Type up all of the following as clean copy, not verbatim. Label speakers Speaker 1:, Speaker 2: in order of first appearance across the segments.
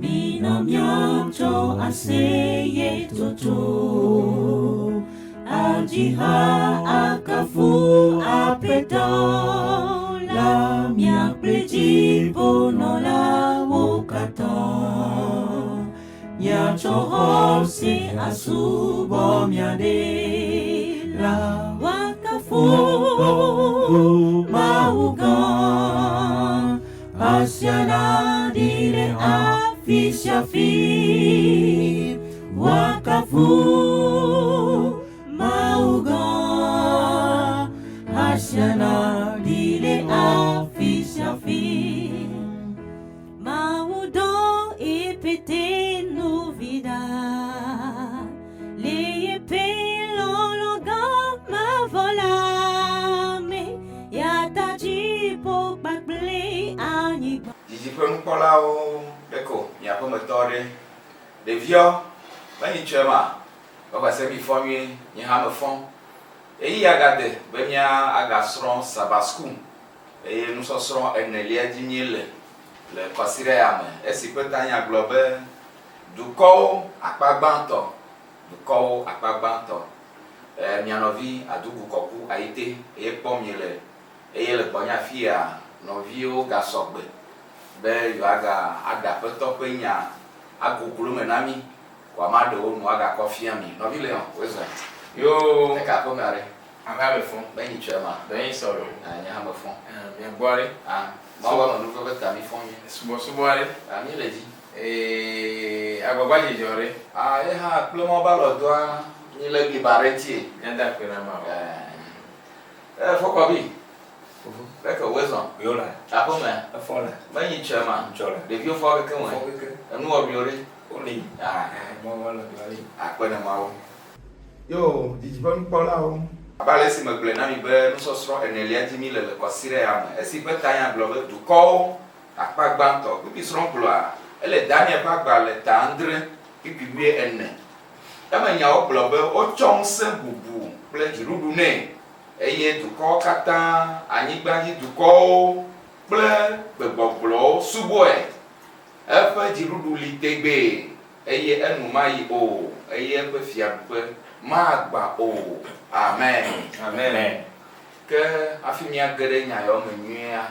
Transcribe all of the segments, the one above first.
Speaker 1: Mina míatso aseyetsotso, adzi ha akafu Aƒetɔ la, mía kple dziƒonɔlawo katã. Míatsɔ xɔse asubɔ mía Ɖela, woakafu Mawu gã. Hosiana ɖi le afi sia afi, woakafu Mawu gã. Hosiana ɖi le afi sia afi. Mawu dɔ eƒe tenuvi ɖa le eƒe lɔlɔ̃ gã mavɔ la me, ya ta dziƒo kpakple anyigba.
Speaker 2: Didiƒenukpɔlawo ɖeko mia ƒemetɔ ɖe. Ɖeviɔ, menyi tsɔe ma, mexɔe se mi fɔ nyuie, nye hã mefɔ. Ɣeyiɣia gade be mía agasrɔ̃ Sabbath School eye nusɔsrɔ̃ enelia dzi míele le kwasiɖa ya me, esi ƒe tanya gblɔ be, Dukɔwo Akpa Gbãtɔ, Dukɔwo Akpa Gbãtɔ. E, mia nɔvi Adugu Kɔku Ayite ye kpɔ miele, eye le gbɔnye afia, nɔviwo gasɔ gbe be yewoaga aɖe Aƒetɔ ƒe nya agoglo me na mí, ko ame aɖewo nu agakɔ fia mi. Nɔvi Leon, wòe zɔe.
Speaker 3: Yoo.
Speaker 2: Eka aƒemea ɖe?
Speaker 3: Amea me fɔ.
Speaker 2: Be nyi tsɔe ma?
Speaker 3: Be nyi sɔ lo.
Speaker 2: Ah, nye hã me fɔ.
Speaker 3: Ah, mia gbɔ ɖe.
Speaker 2: Ah, Mawu ame nuveve ta mi fɔ nyuie.
Speaker 3: Subɔsubɔ ɖe.
Speaker 2: Ah, mi le dzi.
Speaker 3: Ee, agbagba dzidzɔ ɖe.
Speaker 2: Ah, ye hã kple Mawu be alɔdoa, mi le bliba ɖe ŋuti.
Speaker 3: Mía da akpe na Mawu.
Speaker 2: Eh, fɔkɔ bi. Leke wòe zɔ?
Speaker 4: Yo la.
Speaker 2: Aƒemea?
Speaker 4: Efɔ la.
Speaker 2: Be nyi tsɔe ma?
Speaker 4: Tsɔ la.
Speaker 2: Ɖeviwo fɔ keke ŋue?
Speaker 4: Fɔ keke.
Speaker 2: Enuwɔɖuiwo ɖe?
Speaker 4: Woli.
Speaker 2: Ah.
Speaker 4: Mawu be alɔdoa li.
Speaker 2: Akpe ne Mawu.
Speaker 4: Yo, didiƒenukpɔlawo.
Speaker 2: Abe ale si megblɔe na mi be nusɔsrɔ̃ enelia dzi míle le kwasiɖa ya me, esi ƒe tanya gblɔ be Dukɔwo Akpa Gbãtɔ. Kpukpui srɔ̃ gblɔa, ele Daniel ƒe agbalẽ ta adre, kpukpui wuiene. Eme nyawo gblɔ be wotsɔ ŋusẽ bubu kple dziɖuɖu nɛ, eye dukɔwo katã, anyigbadzidukɔwo kple gbegbɔgblɔwo subɔe. Eƒe dziɖuɖu li tegbee, eye enu mayi o, eye eƒe fiaɖuƒe magbã o. Amen.
Speaker 3: Amen.
Speaker 2: Ke hafi míage ɖe nya yawo me nyuiea,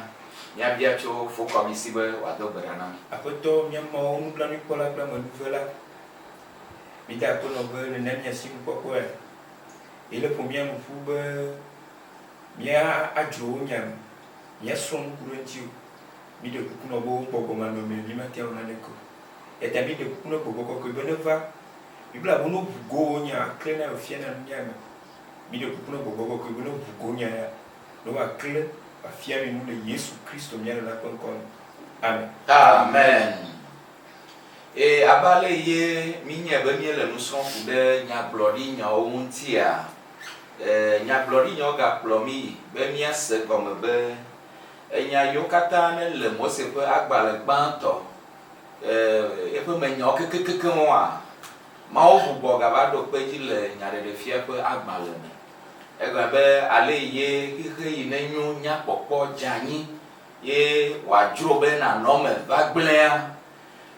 Speaker 2: míabia tso Fokɔmi si be wòado gbe ɖa na mí.
Speaker 4: Aƒetɔ, mía Mawu nublanuikpɔla kple amenuvela, mída akpe nɔ be nèna mía si nukpɔkpɔe. Ye le ƒo mía nu ƒu be mía adzro wò nya me, míasrɔ̃ nu ku ɖe eŋuti o. Míɖe kuku nɔ be wò gbɔgbɔ manɔmee mímate awɔ naneke o. Eya ta míɖe kuku na Gbɔgbɔ Kɔkɔe be neva. Biblia be ne woʋu go wò nya akle na wòfia na nu mía me. Míɖe kuku na Gbɔgbɔ Kɔkɔe be ne ʋu go nya ya, ne wòakle wòafia mi nu le Yesu Kristo mía Ɖela ƒe ŋkɔ me. Amen.
Speaker 2: Amen. Eye abe ale ye mínyae be míele nu srɔ̃m ku ɖe nyagblɔɖinyawo ŋutia, e, nyagblɔɖinyawo gakplɔ mí yi be míase egɔme be enya yiwo katã nele Mose ƒe agbalẽ gbãtɔ eƒe me nyawo kekekekeŋ oa, Mawu gbugbɔ gava ɖo kpe edzi le Nyaɖeɖefia ƒe agbalẽ me. Egblɔ be, Ale ye xexe yi nenyo nyakpɔkpɔ dzeanyi ye wòadzro be nànɔ eme va gblẽa,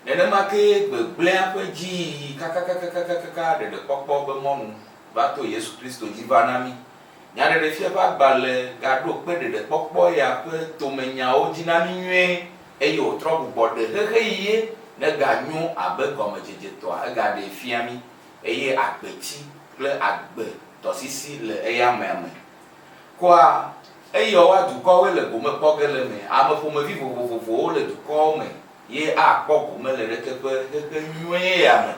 Speaker 2: nenema kee gbegblẽa ƒe dziyiyi kakakakakaka ɖeɖekpɔkpɔ ƒe mɔnu va to Yesu Kristo dzi va na mí. Nyaɖeɖefia ƒe agbalẽ gaɖo kpe ɖeɖekpɔkpɔ ya ƒe tomenyawo dzi na mí nyuie. Eye wòtrɔ gbugbɔ ɖe xexe yeye neganyo abe gɔmedzedze tɔa, egaɖee fia mí, eye agbetsi kple agbe tɔsisi le eya amea me. Kɔa, eyɔ woa dukɔwoe le gome kpɔ ge le eme, ame ƒomevi vovovovowo le dukɔwo me ye akpɔ gome le ɖeke ƒe xexe nyuie ya me.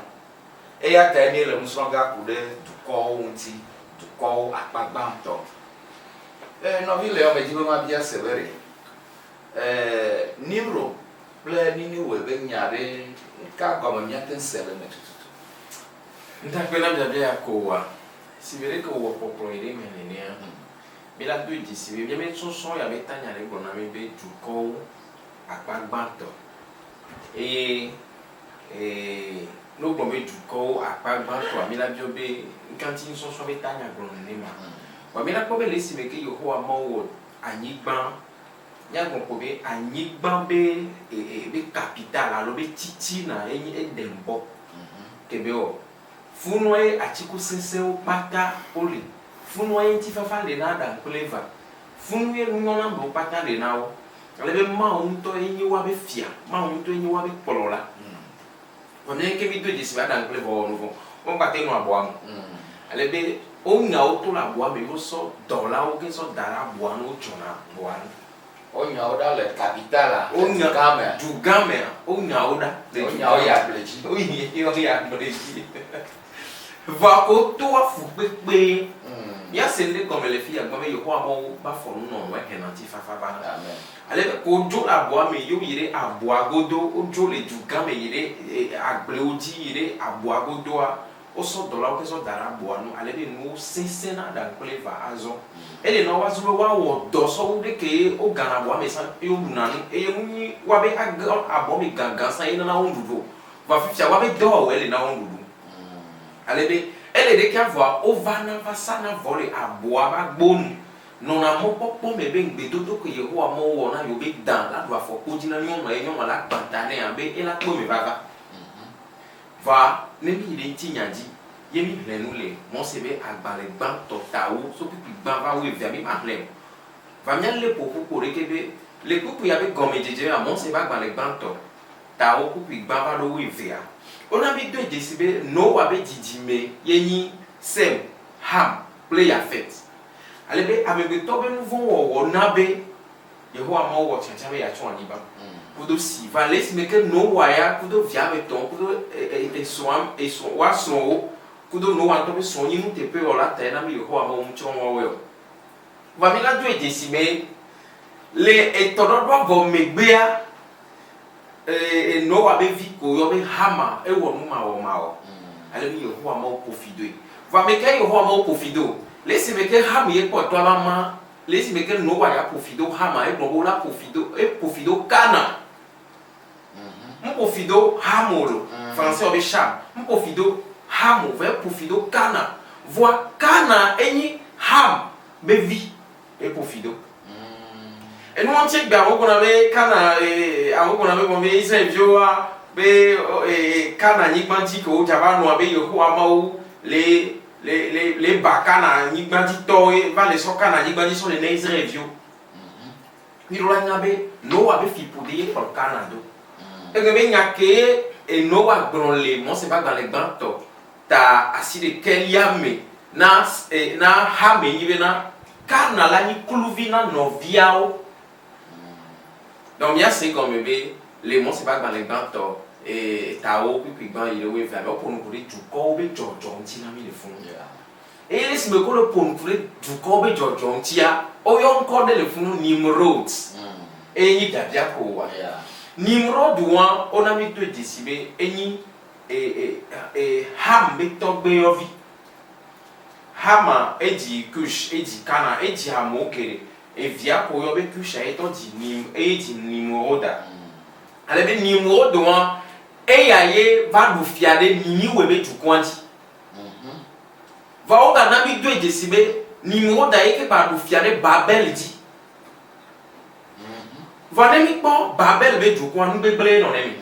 Speaker 2: Eya tae míele nusrɔ̃ ga ku ɖe dukɔwo ŋuti, dukɔwo akpa gbãtɔ. E, nɔvi Leon, medi be mabia se be ɖe, Ɛɛ, Nimro kple Niniwe ƒe nya ɖe, nuka gɔme míate ŋu se le eme tututu?
Speaker 3: Ŋtakpe na biabia ya ko oa? Si be ɖeke wòwɔ kpɔkplɔ yi ɖe eme nenea, mi la doe dzesi be míabe sɔsrɔ̃ ya be tanya ɖe gblɔ na mí be dukɔwo akpa gbãtɔ. Eye ee ne wogblɔ be dukɔwo akpa gbãtɔa, mi la biɔ be ŋka ŋuti nusɔsrɔ̃ be tanya gblɔ nenema. Vɔa mi la kpɔ be le esime ke Yehowa Mawu wɔ anyigba. Míagblɔ ko be anyigba be e e be capital alo be titina ye nyi Eden bɔ. Ke be wɔ. Funua ye atikusesẽwo kpata wole. Funua ye ŋutifafa le na Adam kple Eva. Funu ye nunyɔnamewo kpata le na wo. Ale be Mawu ŋutɔ ye nyi woabe fia. Mawu ŋutɔ ye nyi woabe kplɔla. Vɔ mía ke mído dzesi be Adam kple Eva wɔ nuvɔ̃. Womegate ŋu nɔ abɔa me o. Ale be wonya wo to le abɔa me ye wosɔ dɔlawo ke sɔ da ɖe abɔa nu, wodzɔna abɔa nu.
Speaker 2: Wonya wo ɖa le kapitala, le
Speaker 3: Wonya
Speaker 2: dugã mea?
Speaker 3: dugã mea, wonya wo ɖa le
Speaker 2: Wonya wo
Speaker 3: dugã
Speaker 2: yi
Speaker 3: me.
Speaker 2: agble dzi.
Speaker 3: Wonya wo yi agble dzi. Vɔa wotoa fukpekpe. Míase nu ɖe gɔme le fiya gbɔ be Yehowa Mawu va fɔ nu nɔ ehena ŋutifafa va.
Speaker 2: Amen.
Speaker 3: Ale be ke wodzo le abɔa me ye woyi ɖe abɔa godo, wodzo le dugã me yi ɖe agblewo dzi yi ɖe abɔa godoa, wosɔ dɔlawo ke sɔ da ɖe abɔa nu ale be nuwo sesẽ na Adam kple Eva azɔ. Ele na wo azɔ be woawɔ dɔ sɔwu ɖe ke ye wogana abɔa me sã ye woɖuna nu eye nu nyui woabe age abɔ me gãgã sã ye nana wo nuɖuɖu o. Vɔa fifia woabe dɔwɔwɔe le na wo nuɖuɖu. Ale be ele ɖekea vɔa wovana va sana vɔ le abɔa be agbo nu nɔna mɔkpɔkpɔ me be ŋugbedodo ke Yehowa Mawu wɔ na yewo be dã la ɖu afɔkpo dzi na nyɔnua ye nyɔnua la gbã ta nɛ abe ela kpɔ eme vava. Vɔa ne mí yi ɖe ŋutinya dzi ye mí hlẽ nu le Mɔse be agbalẽ gbãtɔ ta wo so kpukpui gbã va wuievea mí ma hlẽ o. Vɔa mía lé ƒoƒu kpo ɖeke be le kpukpuia be gɔmedzedze mea Mɔse be agbalẽ gbãtɔ ta wo kpukpui gbã va ɖo wuievea wona mí doe dzesi be Nowa be dzidzime ye nyi Sem, Ham kple Yafet. Ale be amegbetɔ be nuvɔ̃wɔwɔ na be Yehowa Mawu wɔ tiatia be yeatsrɔ̃ anyigba kudo si va le esime ke Noa ya kudo via ame etɔ̃wo kudo esrɔ̃a esrɔ̃ woa srɔ̃wo kudo Noa ŋutɔ be srɔ̃ nyi nuteƒewɔla tae na be Yehowa Mawu metsrɔ̃ woawoe o. Vɔa míla doe dzesi be le etɔɖɔɖɔa vɔ megbea Noa be vi ko woyɔ be Hama ewɔ nu mawɔmawɔ ale be Yehowa Mawu ƒo fi doe. Vɔ ame kae Yehowa Mawu ƒo fi do? Le esime ke Ham ye kpɔ tɔa va ma, le esime ke Noa ya ƒo fi do Hama, egblɔ be wola ƒo fi do, eƒo fi do Kana. Meƒo fi do Ham o lo, français wɔ be Cham. Meƒo fi do Ham o, vɔ eƒo fi do Kana. Vɔa Kana enyi Ham be vi, eƒo fi do. Enua ŋuti egbea amewo gblɔna be Kana, amewo gblɔna be be Israelviwoa be Kana nyigba dzi ke wodza va nɔa be Yehowa Mawu le le le le ba Kana nyigba dzi tɔwoe va le sɔ Kana nyigba dzi sɔ le ne Israelviwo. Mi ɖo la nya be Noa be fiƒode ye kplɔ Kana do. Egbe be nya kee Noa gblɔ le Mose be agbalẽ gbãtɔ ta asiɖekɛlia me na na hame nyi bena Kana la nyi kluvi na nɔviawo. Donc míase egɔme be le Mose ƒe agbalẽ gbãtɔ tawo kpukpui gbã yi ɖe wuievea me, woƒo nu ku ɖe dukɔwo be dzɔdzɔ ŋuti na mí le funu. Eye le esime ke wole ƒo nu ku ɖe dukɔwo be dzɔdzɔ ŋutia, woyɔ ŋkɔ ɖe le funu Nimrod. Eye nyi biabia ko wòa. Nimrod wa wona mí doe dzesi be enyi Ham be tɔgbeyɔvi. Hama edzi Kush, edzi Kana, edzi amewo geɖe. Evia ko woyɔ be Kusha ye tɔ dzi Nim, eye dzi Nimroda. Ale be Nimrod wa, eya ye va ɖu fia ɖe Niniwe be dukɔa dzi. Vɔa wogana mí doe dzesi be Nimroda ye ke gba ɖu fia ɖe Babel dzi. Vɔa ne míkpɔ Babel be dukɔa, nugbegblẽ nɔ ne mi.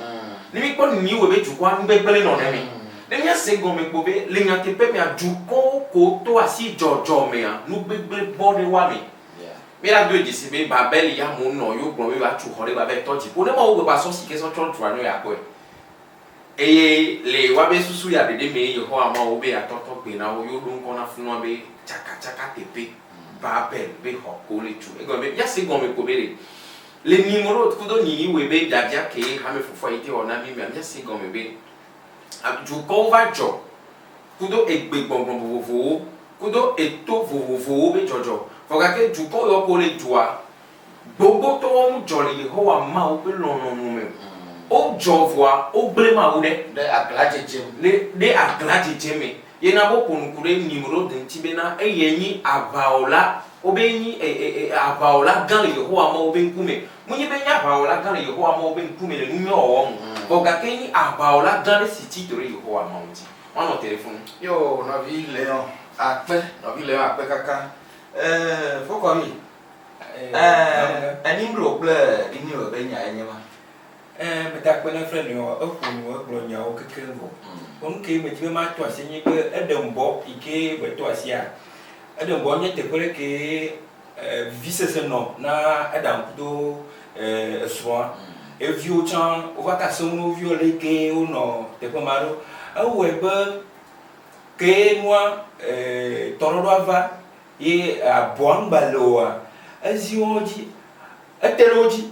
Speaker 3: Ne míkpɔ Niniwe be dukɔa, nugbegblẽ nɔ ne mi. Ne míase egɔme kpo be le nyateƒe mea, dukɔwo ko to asi dzɔdzɔ mea, nugbegblẽ bɔ ɖe woa me. Míadoe dzesi be Babel ya amewo nɔ ye wogblɔ be yewoatu xɔ ɖe Babel tɔ dziƒo. Ne Mawu gbe va sɔ sike sɔ trɔ dua nyo yeakpɔe. Eye le woabe susu ya ɖeɖe mee Yehowa Mawu be yeatɔtɔ gbe na wo ye woɖo ŋkɔ na funua be tsakatsaka teƒe, Babel be xɔ ko le tu. Egɔme be, míase egɔme ko be ɖe le Nimrod kudo Niniwe be biabia kee hame fofoa yi te wɔ na mí mea, míase egɔme be dukɔwo va dzɔ kudo egbe gbɔngbɔn vovovowo kudo eto vovovowo be dzɔdzɔ. Vɔ gake dukɔ yawo ke wole dua, Gbogbotɔwo ŋu dzɔ le Yehowa Mawu ƒe lɔlɔ̃nu me o. Wodzɔ vɔa, wogblẽ Mawu ɖe.
Speaker 2: Ɖe aglãdzedze me.
Speaker 3: Le, ɖe aglãdzedze me. Ye na be woƒo nu ku ɖe Nimrod ŋuti bena eyae nyi aʋawɔla, wobe enyi e, e, e, aʋawɔla gã le Yehowa Mawu ƒe ŋkume. Menye be enye aʋawɔla gã le Yehowa Mawu ƒe ŋkume le nu nyui wɔwɔ me o, vɔ gake enyi aʋawɔla gã ɖe si tsi tre ɖe Yehowa Mawu ŋuti. Woanɔ te ɖe funu.
Speaker 2: Yo, nɔvi Leon, akpe, nɔvi Leon akpe kaka. Ɛɛ, fokɔvi. Ɛɛ, Nimro kple Niniwe be nyae nye ma.
Speaker 4: Ɛɛ, meda akpe na Fred nɔ eƒo nu egblɔ nyawo kekeŋ vɔ. Vɔ nu ke medi be matɔ asi nye be Eɖembɔ yi ke metɔ asia, Eɖembɔ nye teƒe ɖe ke vivisese nɔ na Adam kudo esrɔ̃a. Eviwo tsã wova ka asem na wo viwo le ke wonɔ teƒe ma ɖo. Ewɔe be ke nua tɔɖɔɖɔa va ye abɔa ŋgba le oa, ezi wo dzi, ete ɖe wo dzi,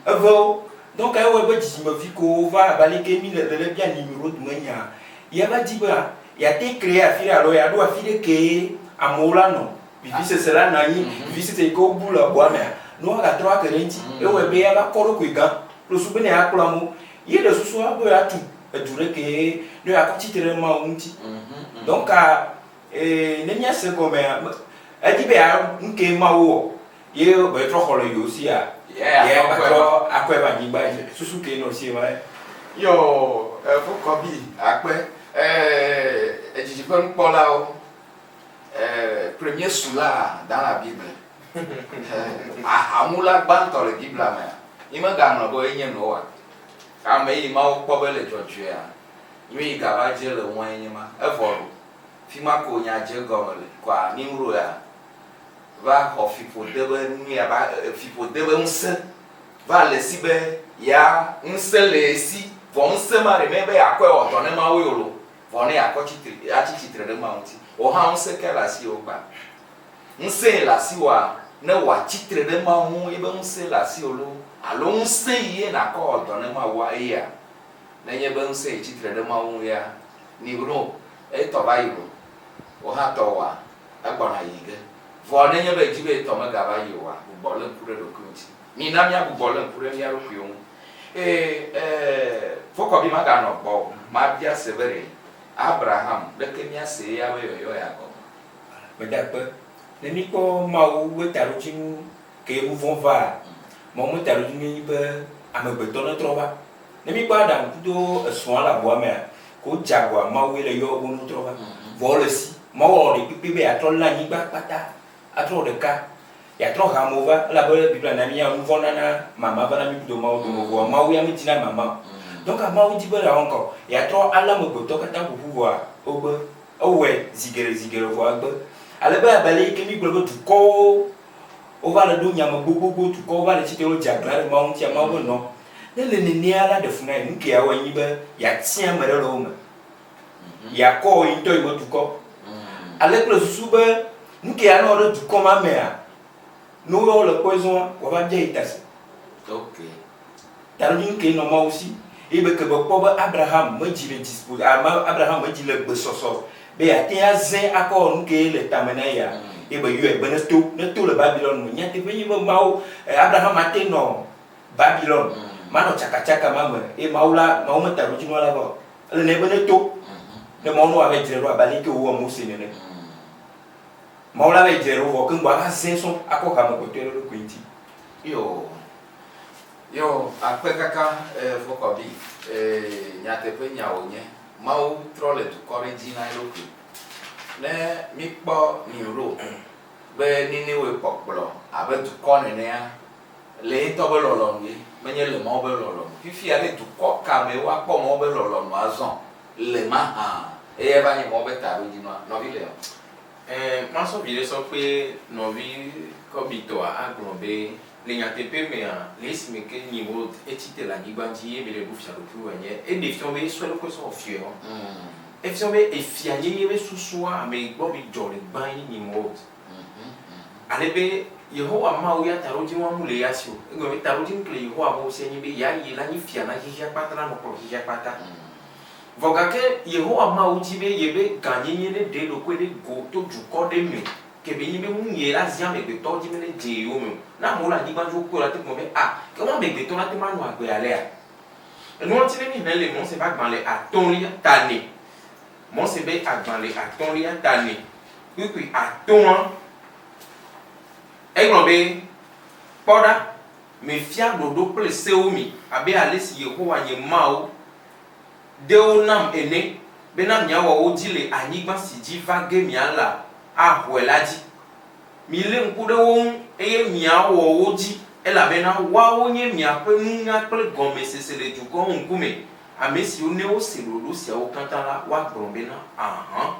Speaker 4: eve wo. Donc ewɔe be dzidzimevi kewo va abe aleke mi le le bia Nimrod me nya, ya va di be yeate créer afi ɖe alo yeaɖo afi ɖe kee amewo la nɔ, vivisese la nɔ anyi, vivisese yi ke wobu le abɔa mea, ne woagatrɔ ake ɖe eŋuti. Ewɔe be ya va kɔ eɖokui gã kple susu be ne yeakplɔ amewo. Ye ɖe susua be yeatu edu ɖe kee ne yeakɔ tsitre ɖe Mawu ŋuti. Donc ne míase egɔmea, edi be yeaɖo nu kee Mawu wɔ ye be trɔ xɔ le yewo sia, ye gbatrɔ akɔe va anyigba dzi. Susu kee nɔ esi ma.
Speaker 2: Yo, eƒu bi akpe edzidzi ƒe nukpɔlawo, premier soulard dans la Bible, ahamula gbãtɔ le Biblia mea, mi megaŋlɔ be enye Noa. Ame yi Mawu kpɔ be le dzɔdzɔea, nu yi gava dze le ŋua nye ma. Evɔ lo, fima ko nya dze gɔme le, kɔa Nimro ya va xɔ fiƒode be nuya va fiƒode be ŋusẽ va le esi be ya ŋusẽ le esi vɔ ŋusẽ ma ɖe menye be yeakɔe wɔ dɔ ne Mawu ye o lo, vɔ ne yeakɔ tsitre atsi tsitre ɖe Mawu ŋuti. Wò hã ŋusẽ ke le asiwò gbã. Ŋusẽ le asiwòa ne wòatsi tre ɖe Mawu ŋu ye be ŋusẽ le asiwò loo alo ŋusẽ yi ye nàkɔ wɔ dɔ ne Mawua eya. Nenye be ŋusẽ yi tsitre ɖe Mawu ŋu ya, Nimro etɔ va yi o, wò hã tɔwòa egbɔna yi ge. Vɔ nenye be èdi be ye tɔ megava yi oa, gbugbɔ lé ŋku ɖe ɖokuiwò ŋuti. Mina míagbugbɔ lé ŋku ɖe mía ɖokuiwo ŋu. Eye, ee, fokɔbi maganɔ gbɔwò o. Mabia se be ɖe Abraham, ɖeke míase eya be yɔyɔ ya gɔme?
Speaker 4: Meda akpe. Ne míkpɔ Mawu ƒe taɖodzinu kee nu vɔ̃ vaa, Mawu ƒe taɖodzinue nye be amegbetɔ netrɔ va. Ne míkpɔ Adam kudo esrɔ̃a le abɔa mea, ke wodze agɔa, Mawue le yɔ wo ne wotrɔ va. Vɔ wole esi. Mawu awɔ ɖekpekpe be yeatrɔ lé anyigba kpata atrɔ wɔ ɖeka. Yeatrɔ he amewo va elabe Biblia na míenya be nuvɔ̃ nana mama vana mí kudo Mawu dome vɔa Mawu ya medina mama o. Donc Mawu di be yeawɔ ŋka o? Yeatrɔ alé amegbetɔ katã ƒoƒu vɔa wogbe. Ewɔe zi geɖe zi geɖe vɔa egbe. Ale be abe aleyike mígblɔ be dukɔwo wova le ɖo nya me gbogbogbo, dukɔwo va le tsitre wodze aglã ɖe Mawu ŋutia, Mawu be nɔ. Ne le nenea la ɖe fu na ye. Nu ke yeawɔe nyi be yeatia ame ɖe le wo me. Yeakɔ ye ŋutɔ yeƒe dukɔ. Ale kple susu be nu ke yeanɔ ɖe dukɔ ma mea, ne woyɔ wo le kpɔe zɔa, woava bia ye ta se.
Speaker 2: Ok.
Speaker 4: Taɖodzinu kee nɔ Mawu si eye be ke be kpɔ be Abraham medzi le dispo, ama, Abraham medzi le gbesɔsɔ be yeate azẽ akɔ wɔ nu kee le tame na yea, eye be yɔe be neto, neto le Babilon me. Nyateƒe nye be Mawu, Abraham mate nɔ Babilon, manɔ tsakatsaka ma me eye Mawu la, Mawu me taɖodzinua la va o. Ele nɛ be neto, ne Mawu ne wòava dzrae ɖo abe aleke wòwɔ Mose nene. Mawu la va yi dzrae ɖo vɔ keŋ gbɔ ava zẽ sɔŋ akɔ he amegbetɔe ɖe eɖokui ŋuti.
Speaker 2: Yoo. Yo, akpe kaka eh, fokɔbi eh, nyateƒe nya wònye. Mawu trɔ le dukɔ ɖe dzi na eɖokui. Ne míkpɔ Nimro be Niniwe kpɔkplɔ abe dukɔ nenea, le ye ŋutɔ be lɔlɔ̃nu ye, menye le Mawu be lɔlɔ̃nu. Fifia ɖe dukɔ ka mee woakpɔ Mawu be lɔlɔ̃nu azɔ le mahã? Eyae va nye Mawu be taɖodzinua, nɔvi Leon.
Speaker 3: Ẽ, masɔ viɖe sɔ kpe nɔvi kɔbitɔa agblɔ be Le nyateƒe mea, le esime ke Nimrod etsi te le anyigba dzi ye be le ɖu fiaɖuƒe wònye, eɖe fiɔ be esɔ eɖokui sɔ wɔ fiɔe wa. Efiɔ be efia nyenye be susua ame yi gbɔ be dzɔ le gbã ye nye Nimrod. Ale be Yehowa Mawu ya taɖodzinua mu le eya si o. Egɔme be taɖodzinu ke le Yehowa Mawu sie nye be yeayi la nyi fia na xexea kpata la nɔ kplɔ xexea kpata. Vɔ gake Yehowa Mawu dzi be yebe gãnyenye ne ɖe eɖokui ɖe go to dukɔ ɖe me. Ke be nyi be ŋunye la zi amegbetɔwo dzi be ne dze yeyome o. Ne amewo le anyigba dzi wokpɔe la te gblɔ be, A, ke wo amegbetɔ la te ma nɔ agbe alea? Enua ŋuti ne mi xlẽ le Mose be agbalẽ atɔ̃lia ta ne, Mose be agbalẽ atɔ̃lia ta ne, kpukpui atɔ̃a, egblɔ be, Kpɔ ɖa, mefia ɖoɖo kple sewo mi abe ale si Yehowa nye Mawu de wo nam ene, bena miawɔ wo dzi le anyigba si dzi va ge miala axɔe la dzi. Milé ŋku ɖe wo ŋu, eye miawɔ wo dzi, elabena woawo nye miaƒe nunya kple gɔmesese le dukɔwo ŋkume, ame siwo ne wose ɖoɖo siawo katã la, woagblɔ bena, Ahã,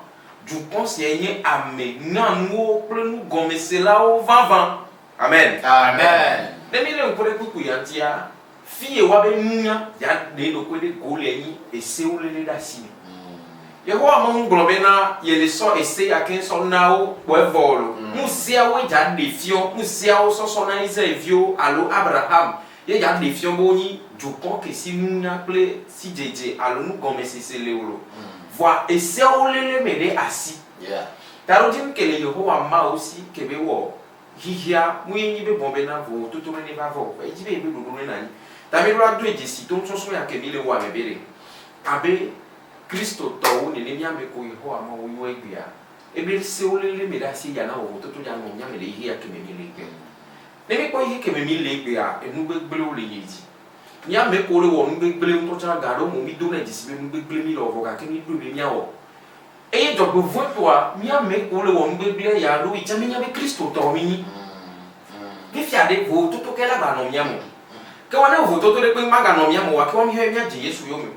Speaker 3: dukɔ siae nye ame nyanuwo kple nugɔmeselawo vavã. Amen.
Speaker 2: Amen.
Speaker 3: Ne míelé ŋku ɖe kpukpui ya ŋutia, fiye woabe nunya ya ɖe eɖokui ɖe go le nyi esewo léle ɖe asi me. Yehowa Mawu gblɔ bena yele sɔ ese ya keŋ sɔ na wo kpɔ evɔ o lo. Nusiawoe dza ɖe fiɔ, nusiawo sɔsɔ na Israelviwo alo Abraham ye dza ɖe fiɔ be wonyi dukɔ ke si nunya kple sidzedze alo nugɔmesese le o lo. Vɔa eseawo léle me ɖe asi. Taɖodzinu ke le Yehowa Mawu si ke be wɔ Xixia ŋue nyi be vɔ̃ be na vɔ̃ toto ne neva vɔ o. Edzi be yebe ɖoɖo ne nanyi. Ta mi ɖo la doe dzesi to nusɔsrɔ̃ ya ke mi le wɔa me be ɖe, abe Kristotɔwo nene mía me ko Yehowa Mawu yɔ egbea, ebe sewo lele me ɖe asi eya na wɔ vototo ya nɔ mía me le xixia ke me mi le egbea. Ne mi kpɔ xixe ke me mi le egbea, enu gbegblẽwo le yi dzi. Mía me ko le wɔ nu gbegblẽ ŋutɔ tsã ga ɖewo me mi do ne dzesi be nu gbegblẽ mi le wɔ vɔ gake mi ɖoe be mía wɔ. Eye dzɔgbevɔ̃etɔa, mía ame kewo le wɔ nu gbegblẽ ya ɖo yi tsã míenya be Kristotɔ mí nyi. Fifia ɖe, vovototo ke la ganɔ mía me o. Ke wa ne vovototo ɖe kpe maganɔ mía me oa, ke wa míawo míadze Yesu yome o.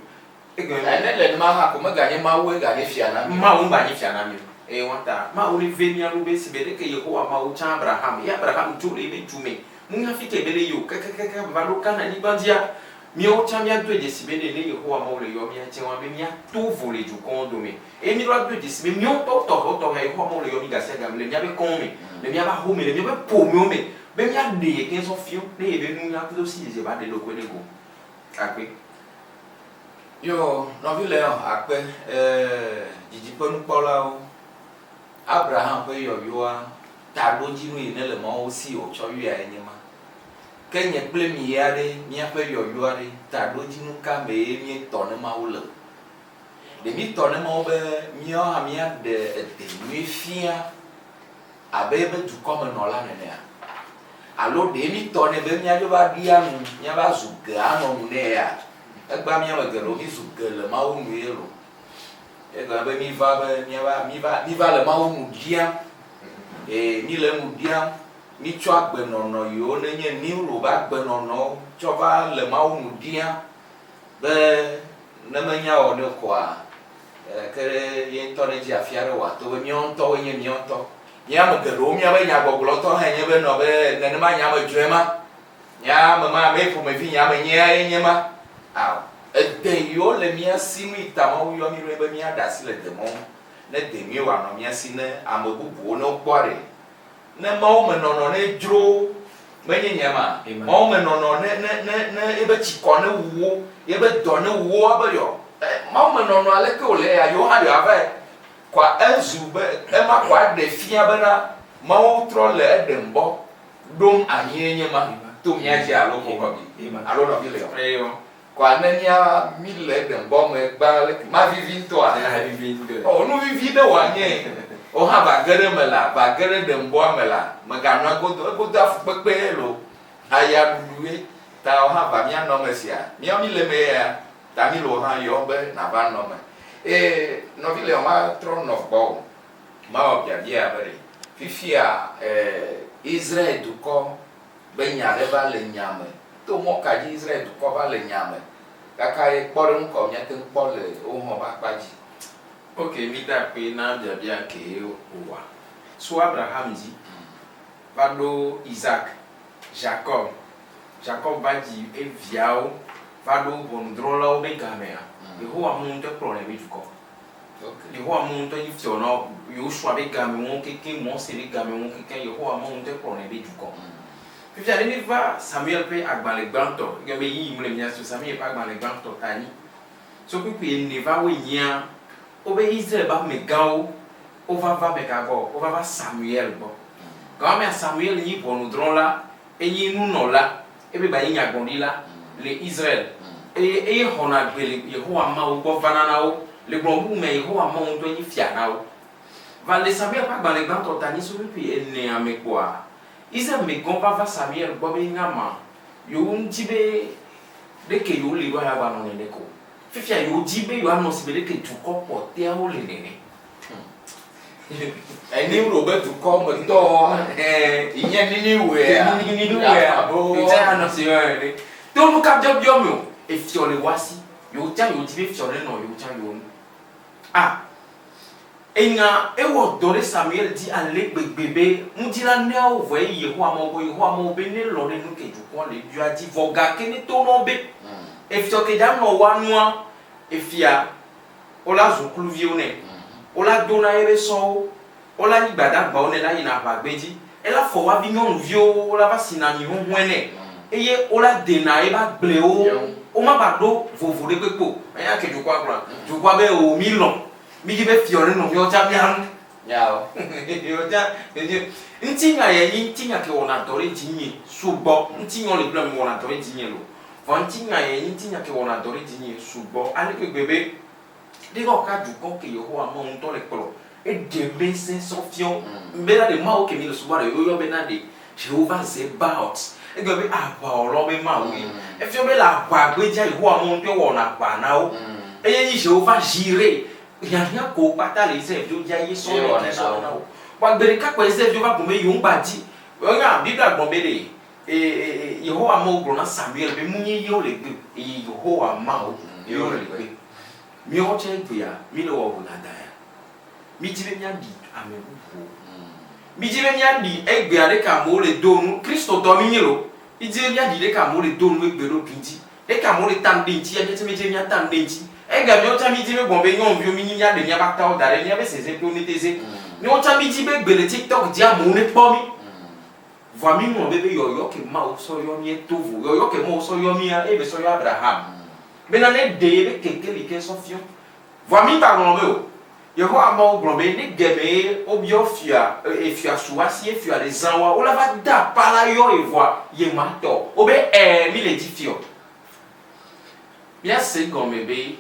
Speaker 3: Egɔme be.
Speaker 2: Ne le numa hã ko meganye Mawue ganye fia na mí o.
Speaker 3: Mawu ŋgba nye fia na mí o. Eye wa ta Mawu ne ve mía nu be sigbe ɖeke Yehowa Mawu tsã Abraham, ye Abraham dzo le yebe dzu me, munya fike be le yi o, kekekeke va ɖo Kanaan-nyigba dzia, Míawo tsã míadoe dzesi be ne Yehowa Mawu le yɔ mía tsɛ wa be míato vo le dukɔwo dome. Eye míɖo adoe dzesi be míawo ŋutɔwo tɔxɛwotɔxɛ Yehowa Mawu le yɔ mí gasiagame le míaƒe kɔwo me, le míaƒe axome, le míaƒe ƒomewo me be míaɖe ye keŋ sɔ fiɔ ne yebe nunya kudo sidzedze va ɖe eɖokui ɖe go. Akpe.
Speaker 2: Yo, nɔvi Leon, akpe. Ee, didiƒenukpɔlawo, Abraham ƒe yɔyɔa taɖodzinu yi nele Mawu si wòtsɔ yɔe nye ma. Ke nye kple mi ya ɖe, míaƒe yɔyɔa ɖe, taɖodzinu ka mee míetɔ ne Mawu le o? Ɖe míetɔ ne Mawu be míawo hã míaɖe ede nyui fia abe eƒe dukɔmenɔla nenea? Alo ɖe míetɔ nɛ be míadzo va ɖia nu, míava zu ge anɔ nu nɛ ya? Egbea mía ame geɖewo mízu ge le Mawu nu ye lo. Egɔme be míva be míava, míva, míva le Mawu nu ɖiam. Ee, míle enu ɖiam. Mítsɔ agbenɔnɔ yiwo nenye Nero ƒe agbenɔnɔwo tsɔ va le Mawu nu ɖiam be ne menya wɔ ɖe koa, ke ye ŋutɔ nedzi afi aɖe wòato be míawo ŋutɔwoe nye míawo ŋutɔ. Mía ame geɖewo míaƒe nyagbɔgblɔ ŋutɔ hãe nye be nɔ be nenema nya me dzɔe ma. Nye ame ma, ame yi ƒomevi nye ame nyea ye nye ma. Ao, ede yiwo le mía si nu yi ta Mawu yɔ mí ɖo be míaɖe asi le de mɔ ŋu ne de nyui wòanɔ mía si ne ame bubuwo ne wokpɔa ɖe. Ne mawumenɔnɔ ne dzro wo, menye nye ma, mawumenɔnɔ ne, ne, ne, ne yebe tsikɔ ne wu wo, yebe dɔ ne wu wo, woabe yɔ, e, mawumenɔnɔ aleke wòle ya, yewo hã yewoavae. Kɔa ezu be, ema kɔa ɖe fia bena Mawu trɔ le eɖem bɔ ɖom anyie nye ma, to mía dzi alo mokɔbi, alo nɔvi le yɔ. Kɔa ne mía, mí le eɖem bɔ me gbã leke, mavivi ŋutɔa? O, nu vivi ɖe wòanye. Wò hã va ge ɖe eme la, va ge ɖe ɖeŋbɔa me la, mèganɔ egodo, egodoa fukpekpee loo, ayaɖuɖue, ta wò hã va míanɔ eme sia. Míawo míle eme ya, ta míle wò hã yɔm be nàva nɔ eme. Ee, nɔvi Leon, matrɔ nɔ gbɔwò, mawɔ biabia be ɖe, fifia, ee, Israel dukɔ be nya ɖe va le nya me, to mɔ ka dzi Israel dukɔ va le nya me? Kaka ye kpɔɖeŋu kawo míate ŋu kpɔ le wo hã ƒe akpa dzi?
Speaker 3: Ok, mi da akpe na biabia ke wòwa. So Abraham dzi va ɖo Isaac, Jacob, Jacob va dzi eviawo va ɖo ʋɔnudrɔ̃lawo be gamea, Yehowa Mawu ŋutɔe kplɔ nɛ be dukɔ. Yehowa Mawu ŋutɔe nyi fiɔ na Yosua be gamewo kekeŋ, Mose be gamewo kekeŋ, Yehowa Mawu ŋutɔe kplɔ nɛ be dukɔ. Fifia ne míva Samuel ƒe agbalẽ gbãtɔ, egɔme be yiyim le mía si o, Samuel ƒe agbalẽ gbãtɔ ta anyi. So kpukpui ene va wuienyia, wobe Israel be amegãwo wova va ameka gbɔ? Wova va Samuel gbɔ. Gawamea Samuel nyi ʋɔnudrɔ̃la, enyi nunɔla, ebe gba nyi nyagblɔɖila le Israel. Eye eye xɔna gbe le Yehowa Mawu gbɔ vana na wo. Le gblɔ bubu mea, Yehowa Mawu ŋutɔe nyi fia na wo. Va le Samuel ƒe agbalẽ gbãtɔ ta nyi so kpukpui enea me kpɔa, Israel megãwo va va Samuel gbɔ be nya ma yewo ŋuti be Ɖeke yewo li ɖoa yewoava nɔ nene ko. Fifia yewo dzi be yewoanɔ sigbe ɖeke dukɔ kpɔtɛawo le nene.
Speaker 2: Enimro be dukɔ me tɔ yi nye Niniwea.
Speaker 3: Niniwea. Yotsa ya nɔ si yɔ ene. To nu ka biɔbiɔ mi o. Efiɔ le woasi. Yotsa yewo di be fiɔ ne nɔ yotsa yewo nu. Ah. Enya ewɔ dɔ ɖe Samuel dzi ale gbegbe be ŋdi la neawo vɔ eyi Yehowa Mawu gbɔ. Yehowa Mawu be ne lɔ̃ ɖe nu ke dukɔa le biɔa dzi vɔ gake ne to nɔ be efiɔ ke dza nɔ woa nua efia wola zu kluviwo nɛ, wola dona yebe sɔwo, wola nyi gbadagbawo nɛ la yina aʋagbedzi, ela fɔ woa vi nyɔnuviwo wola va sina ami hũhɔe nɛ, eye wola dena yebe agblewo, woma gba ɖo vovo ɖekpekpe o. Eya ke dukɔa gblɔa? Dukɔa be oo mi lɔ̃, mi dzi be fiɔ ne nɔ miawo tsã mia nu.
Speaker 2: Miawo.
Speaker 3: Miawo tsã Ŋutinya ya nyi ŋutinya ke wɔna dɔ ɖe dzinye sugbɔ. Ŋutinya le Biblia me wɔna dɔ ɖe dzinye loo. Vɔ ŋutinya ye nyi ŋutinya ke wɔna dɔ ɖe dzinye sugbɔ ale gbegbe be, ɖe va woka dukɔ ke Yehowa Mawu ŋutɔ le kplɔ, eɖe be ŋsẽ sɔ fiɔ bena ɖe Mawu ke mi le subɔ ɖe woyɔ bena ɖe Jehovah Zebaot. Egblɔ be aʋawɔlawo be Mawu ye. Efiɔ be le aʋagbedzia Yehowa Mawu ŋutɔe wɔna aʋa na wo. Eye nyi Jehovah Jireh, hiahiã kewo kpata le Israelviwo dzia ye sɔ nɛ sɔ nana wo. Vɔa gbeɖeka kpɔa Israelviwo va gblɔ be yewo ŋgba dzi. Wonya Biblia gblɔ be ɖe Eye Yehowa Mawu gblɔ na Samuel be, Munye ye wole gbe o, eye Yehowa Mawu ye wole gbe. Míawo tsɛ egbea, míle wɔ vodada ya. Mídi be míaɖi ame bubuwo. Mídi be míaɖi egbea ɖeke amewo le do nu, Kristotɔ mínye loo, mídi be míaɖi ɖeke amewo le do nu egbe ɖo gli dzi, ɖeke amewo le ta nu ɖe ŋuti ya míatsɛ mídi be míata nu ɖe ŋuti. Egbea míawo tsã mídi be gbɔn be nyɔnuviwo mínyi míaɖe míaƒe atawo da ɖe míaƒe sesẽƒewo neteze. Míawo tsã mídi be egbe le TikTok dzi amewo nekpɔ mí. Vɔa mi ŋlɔ be be yɔyɔ ke Mawu sɔ yɔ mía to vo. Yɔyɔ ke Mawu sɔ yɔ mía, eye be sɔ yɔ Abraham. Bena ne ɖe yebe kekeli ke sɔ fiɔ. Vɔa mi ŋgba ŋlɔ be o. Yehowa Mawu gblɔ be, ne gɛmɛ ye wo biɔ fia, efia su wa si ye fia le zã wa, wo la va de apa la yɔ ye vɔa ye ma tɔ. Wo be, ɛ, mi le dzi fiɔ. Mía se gɔme be,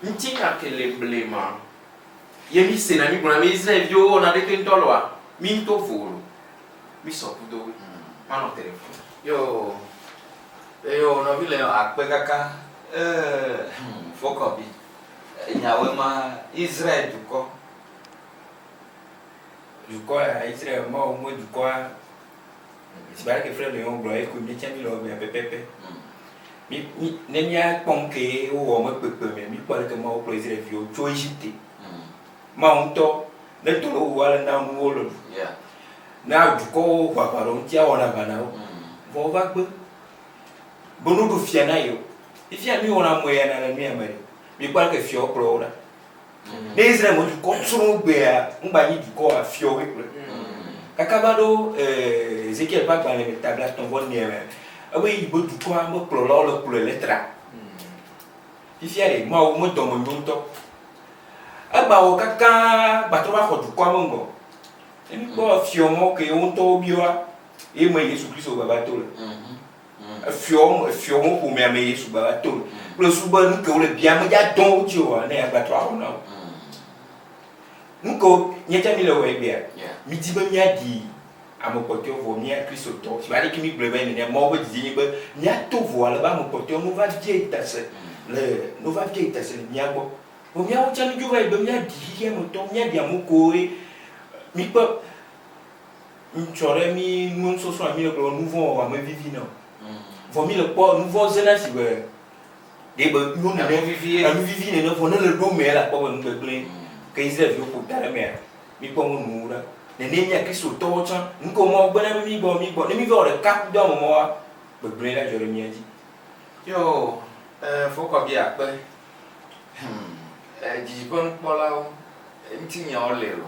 Speaker 3: ŋutinya ke le blema ye mi sena mi gblɔna be Israelviwo wɔna ɖeke ŋutɔ loa, mi ŋutɔ vo lo. Mi sɔ kudo woe. Manɔ telefon.
Speaker 2: Yo, eyo nɔvi le akpe kaka eh hmm fokɔbi enyawoe ma Israel dukɔ.
Speaker 4: Dukɔ ya Israel Mawu me dukɔa sigbe aleke frère Léon gblɔ eko mi tsã mi le wɔmea pɛpɛpɛ. Mi mi ne mía kpɔ nu ke wowɔ me kpekpe me mi kpɔ aleke Mawu kplɔ Israel viwo tso Egypte. Mawu ŋutɔ ne dɔ le wo ale na nuwo le ɖu. Na dukɔwo ho aʋa ɖe wo ŋuti awɔ na aʋa na wo. Vɔ wova gbe be no ɖu fia na yewo. Fifia mi wɔna mo ya na le nuya me ɖe. Mi kpɔ aleke fiawo kplɔ wo ɖa. Ne Israel me dukɔ tsrɔ̃ gbea, ŋgba nyi dukɔ wa fiawoe kplɔe. Kaka va ɖo Ezekiel ƒe agbalẽ me ta blatɔ̃ vɔ enea mea, ebe yi be dukɔa me kplɔlawo le kplɔe le tra. Fifia ɖe Mawu me dɔme nyo ŋutɔ. Egba wɔ kaka gbatrɔ va xɔ dukɔa me ŋgɔ. Ne míkpɔ efiɔ mɔ ke wo ŋutɔwo biɔa, ye me Yesu Kristo gba va to le. Efiɔ efiɔ wo ƒomea me Yesu gba va to le. Kple su be nu ke wo le bia me dza dɔn wo dzi oa, ne ya gba trɔ axɔ na wo. Nu ke nye tsã mi le wɔ egbea, mi di be mía ɖi ame kpɔtɔewo vɔ mía Kristotɔ. Sigbe aleke mi gblɔe va yi nenea, Mawu ƒe didi nye be mía to vo ale be ame kpɔtɔewo no va bia ta se le no va bia ta se le mía gbɔ. Vɔ míawo tsã mídzo va yi be míaɖi xexea me tɔwo, míaɖi ame kowoe. Míkpɔ ŋtsɔ ɖe mí nusɔsrɔ̃a míle gblɔ be nuvɔ̃ wɔwɔ mevivina o. Vɔ míle kpɔ nuvɔ̃ zena si be ɖe be nyo nene, enu vivi nene vɔ ne le ɖo mea le akpɔ be nu gbegblẽ ke Israelviwo ƒo ta ɖe emea, míkpɔ wo nuwo ɖa. Nene mía Kristotɔwo tsã, nu ke Mawu gbe na be mígbɔ mígbɔ ne míva wɔ ɖeka kudo ame mawoa, gbegblẽ la dzɔ ɖe mía dzi.
Speaker 2: Yo, fokɔ bi akpe. Hum, didiƒenukpɔlawo, ŋutinyawo li lo.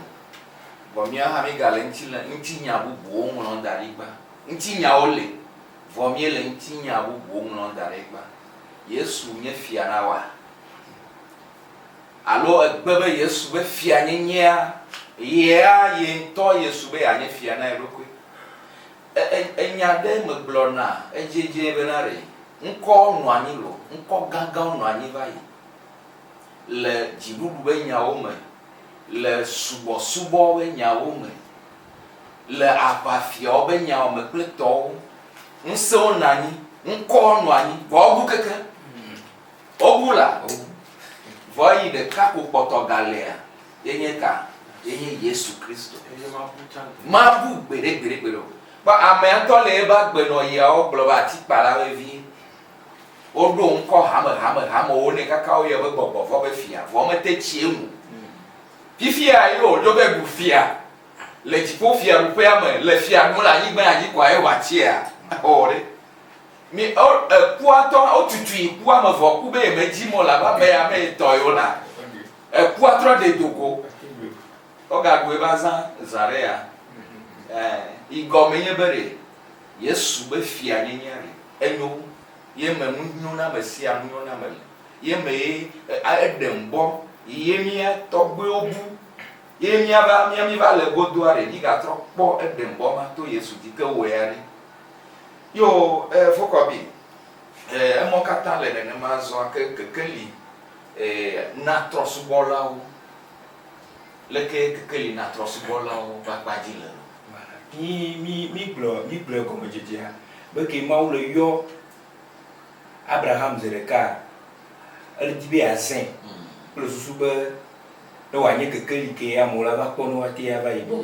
Speaker 2: Vɔ míawo hã mígale ŋutilã, ŋutinya bubuwo ŋlɔm da ɖi gbã. Ŋutinyawo li, vɔ míele ŋutinya bubuwo ŋlɔm da ɖi gbã. Yesu nye fia na wòa? Alo ègbe be Yesu be fianyenyea, yea ye ŋutɔ Yesu be yeanye fia na ye ɖokui? E, e, enya ɖe megblɔna edziedzie bena ɖe Ŋkɔwo nɔ anyi loo, ŋkɔ gãgãwo nɔ anyi va yi le dziɖuɖu ƒe nyawo me, le subɔsubɔ ƒe nyawo me, le aʋafiawo ƒe nyawo me kple tɔwo. Ŋusẽwo nɔ anyi, ŋkɔwo nɔ anyi, vɔ wobu keke. Wobu la, vɔ eyi ɖeka ko kpɔtɔ galea ye nye ka? Ye nye Yesu Kristo.
Speaker 3: Eye mabu tsã gbe.
Speaker 2: Mabu gbeɖe gbeɖe gbeɖe o. Kpɔ amea ŋutɔ le eƒe agbenɔɣia wogblɔ be atikpala vevie. Woɖo ŋkɔ hame hame hamewo nɛ kaka woyɔe be gbɔgbɔ vɔ̃ be fia vɔ mete tsi enu o. Fifia ye wòɖo be ɖu fia le dziƒo fiaɖuƒea me le fia ɖum le anyigba ya dzi koa ye wòatsia? Oo ɖe. Mi o ekua tɔ wotutui ku ame vɔ ku be yemedzi mɔ le abe ame ya me tɔ yewo la. Ekua trɔ ɖe do go. Wogaɖu eƒe azã zã ɖe ya. Ɛɛ yi gɔme nye be ɖe Yesu be fia nyenyea ɖe enyo ye me nu nyoname sia nu nyoname le. Ye me ye eɖe ŋbɔ yi ye mía tɔgbuiwo bu ye míava mía míva le godoa ɖe mígatrɔ kpɔ eɖe ŋbɔ ma to Yesu dzi ke wɔ ya ɖe. Yo e fokɔbi e emɔ katã le nenema zɔa ke kekeli e na trɔsubɔlawo. Leke kekeli na trɔsubɔlawo ƒe akpa dzi le lo?
Speaker 4: Mí mí mígblɔ mígblɔe gɔmedzedzea be ke Mawu le yɔ Abraham zi ɖeka, ele di be yeazãe kple susu be ne wòanye kekeli ke amewo la va kpɔ ne woate ava yi gbɔ.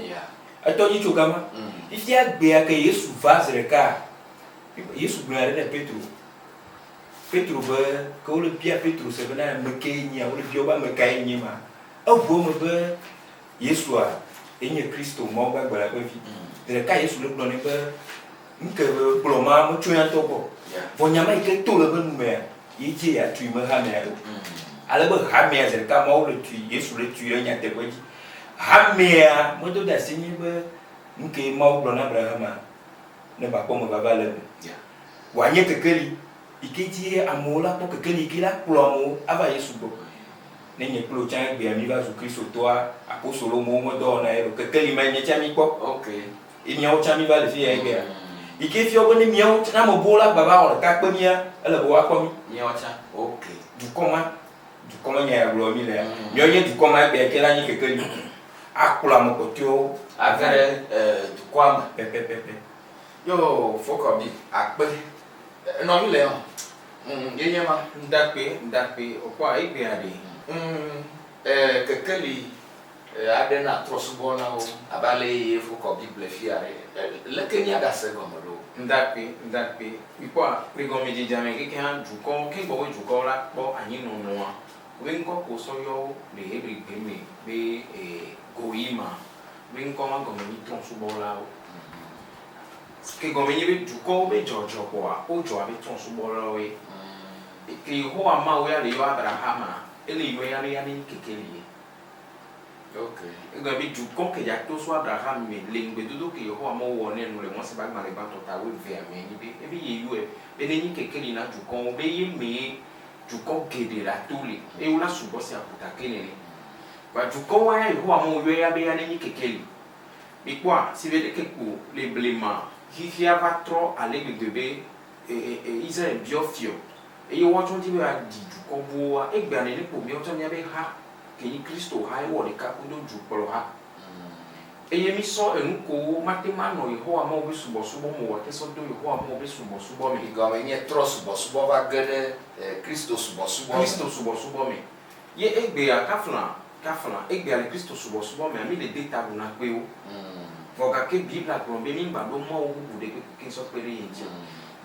Speaker 4: Etɔ dzi tso gama. Fifia gbea ke Yesu va zi ɖeka, Yesu gblɔ nya ɖe ne Petro. Petro be ke wole bia Petro se bena ame kee nyea, wole bia wo be ame kae nye ma. Eʋu eme be Yesua ye nye Kristo, Mawu gbagbe la ƒe vi. Zi ɖeka Yesu le gblɔ nɛ be, Nu ke be gblɔ ma metso ya ŋutɔ gbɔ o. Vɔ nya ma yi ke to le eƒe nu mea, ye dzie yeatui me hamea ɖo. Ale be hamea zi ɖeka Mawu le tui, Yesu le tui ɖe nyateƒe dzi. Hamea medo de asi nyi be nu ke Mawu gblɔ na Abrahama ne ba kpɔ mevava le eme. Wòanye kekeli yi ke dzi amewo la kpɔ kekeli yi ke la kplɔ amewo ava Yesu gbɔ. Ne nye kple wò tsã egbea míva zu Kristotɔa, apostolo mewo medɔwɔna ye ɖo. Kekeli mae nye tsã míkpɔ. Ye míawo tsã míva le fiya egbea. Yi ke fia be ne míawo tsã, ne ame buwo la gba va wɔ ɖeka kpe mía, ele be woakpɔ mí.
Speaker 2: Míawo tsã, ok.
Speaker 4: Dukɔ ma, dukɔ ma nya ya gblɔ mí lea. Míawo nye dukɔ ma egbea ke la nyi kekeli. Akplɔ ame kpɔtɔewo
Speaker 2: age ɖe dukɔa me.
Speaker 4: Pɛpɛpɛpɛ.
Speaker 2: Yo, Fokɔbi, akpe. Nɔvi le ɔ? Ye nye ma.
Speaker 3: Ŋdakpe, ŋdakpe, okpɔa egbea ɖe.
Speaker 2: Kekeli aɖe na trɔ̃subɔlawo abe ale yi Yevu kɔ Bible fia ɖe. Leke míagase egɔme ɖo?
Speaker 3: Ŋdakpe, ŋdakpe. Mikpɔa, le gɔmedzedzea me kekeŋ hã, dukɔwo, ke gbɔwɔe dukɔwo la kpɔ anyinɔnɔa, wobe ŋkɔ ko wosɔ yɔ wo le Hebrigbe me be Goyima, wobe ŋkɔ ma gɔme nyi trɔ̃subɔlawo. Ke gɔme nyi be dukɔwo be dzɔdzɔ kpoa, wodzɔ abe trɔ̃subɔlawoe. Ke Yehowa Mawu ya le yɔ Abrahama, ele yɔe ya be ya nenyi kekeli ye. Egɔme be dukɔ ke dza to so Abraham me le ŋugbedodo ke Yehowa Mawu wɔ nɛ nu le Mose be agbalẽ gbãtɔ ta wuievea me nyi be, ebe ye yɔe be nenyi kekeli na dukɔwo be ye mee dukɔ geɖe la to le eye wola sugbɔ se aƒuta ke nene. Vɔa dukɔwoa ya Yehowa Mawu yɔe ya be ya nenyi kekeli. Mikpɔa, si be ɖeke kpo le blema xexea va trɔ ale gbegbe be Israel biɔ fiɔ eye woatsɔ ŋuti be yewoaɖi dukɔ buwoa, egbea nene kpo míawo tsã míabe ha ke nyi Kristo ha ye wɔ ɖeka kudo dukplɔ ha. Eye mísɔ enu kowo mate ŋu anɔ Yehowa Mawu be subɔsubɔ me o wòate sɔ do Yehowa Mawu be subɔsubɔ me.
Speaker 2: Yi gɔme nye trɔ subɔsubɔ va ge ɖe Kristo subɔsubɔ me.
Speaker 3: Kristo subɔsubɔ me. Ye egbea kafla, kafla, egbea le Kristo subɔsubɔ mea, mí le de ta agu na kpewo. Vɔ gake Biblia gblɔ be míŋgba ɖo Mawu bubu ɖe kpekpe sɔ kpe ɖe ye ŋuti o.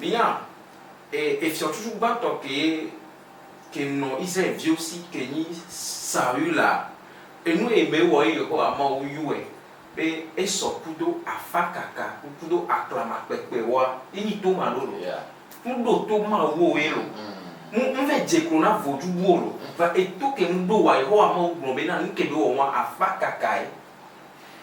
Speaker 3: Minya, e, efiɔtutu gbãtɔ kee ke nɔ Israelviwo si ke nyi Saula. Enu yi me wɔ ye Yehowa Mawu yɔe be esɔ kudo afakaka kudo aklama kpekpewoa, ye nyi to ma ɖo lo. Ŋ ɖo to Mawu o ye lo. Ŋ ŋ vɛ dze klo na vodu buwo lo. Va eto ke ŋ ɖo wa Yehowa Mawu gblɔ be na nu ke be wɔ wa afakakae.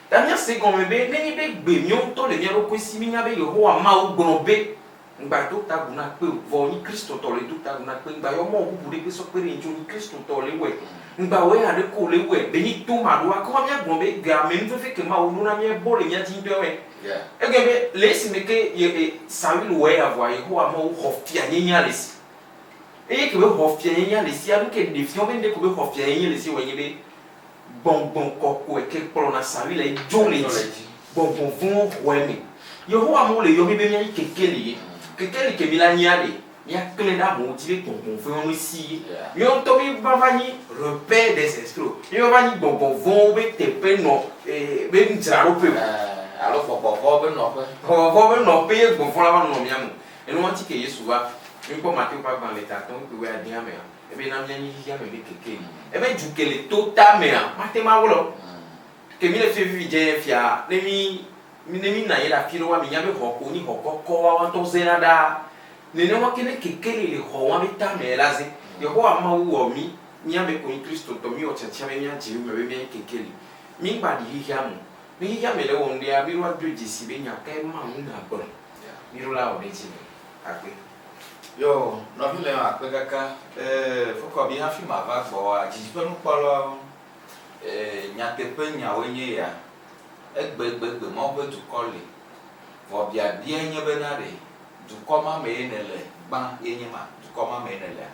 Speaker 3: Ta mía se gɔme be ne nyi be gbe míwo ŋutɔ le mía ɖokui si mí nya be Yehowa Mawu gblɔ be Ŋgba do ta agu na kpe o, vɔ nyi Kristotɔ le do ta agu na kpe. Ŋgba yɔ Mawu bubu ɖe kpe sɔ kpe ɖe ŋtsi o, nyi Kristotɔ le wɔɛ. Ŋgba wɔɛ haɖe ko le wɔɛ, be nyi to maɖoa, ke wa mía gblɔ be game nuveve ke Mawu ɖo na mía bɔ le mía dzi ŋtɔɛ wɔɛ. Egɔme be le esime ke ye e Saül wɔɛ ya vɔa Yehowa Mawu xɔ fianyenyea le esi. Eye ke be xɔ fianyenyea le esia, nuke ɖe fiɔ be ŋɖe ko be xɔ fianyenye le esi wɔɛ nyi be Gbɔngbɔn kɔkɔɛ ke kplɔna Saül le dzo le dzi, gbɔngbɔn vɔ̃wo xɔɛ me. Yehowa Mawu le yɔ mí be míanyi kekeli ye. Kekeli ke mí la nyia ɖe? Míaklẽ ɖe amewo dzi be gbɔgbɔ vɔ̃wo ne si ye. Míawo ŋutɔ míva va nyi repère des escrocs. Míva va nyi gbɔgbɔ vɔ̃wo be teƒe nɔ be nudzraɖoƒe o.
Speaker 2: Alo gbɔgbɔ vɔ̃wo be nɔƒe.
Speaker 3: Gbɔgbɔ vɔ̃wo be nɔƒe ye gbɔgbɔ vɔ̃ la va nɔ mía me. Enua ŋuti ke Yesu va. Míkpɔ Mateo ƒe agbalẽ ta atɔ̃ kpukpui wuiadea mea, ebe na míanyi xexea me be kekeli. Ebe du ke le to tamea, mate ŋu awlɔ o. Ke míle fie vivi dze fia, ne mí Ne mi nɔ anyi ɖe afi ɖe woa, mi nya be xɔ ko nyi xɔ kɔkɔ woa woa ŋutɔ zena ɖaa. Nenema ke ne kekeli le xɔ wa be tame la ze. Yehowa Mawu wɔ mi, mía me ko nyi Kristotɔ, mi wɔ tiatia be mía dze yome be mía nyi kekeli. Mi ŋgba ɖi xexea me o. Ne xexea me le wɔ ŋɖea, mi ɖo a doe dzesi be nya kae Mawu na gblɔ. Mi ɖo la wɔ ɖe edzi le. Akpe.
Speaker 2: Yo, nɔvi le akpe kaka. Ee, fokɔ bi hafi mava gbɔwoa, didiƒe nukpɔlawo, ee, nyateƒe nyawoe nye ya. Egbegbegbe Mawu ƒe dukɔ li. Vɔ biabiae nye bena ɖe dukɔ ma mee nèle gbã ye nye ma? Dukɔ ma mee nèlea?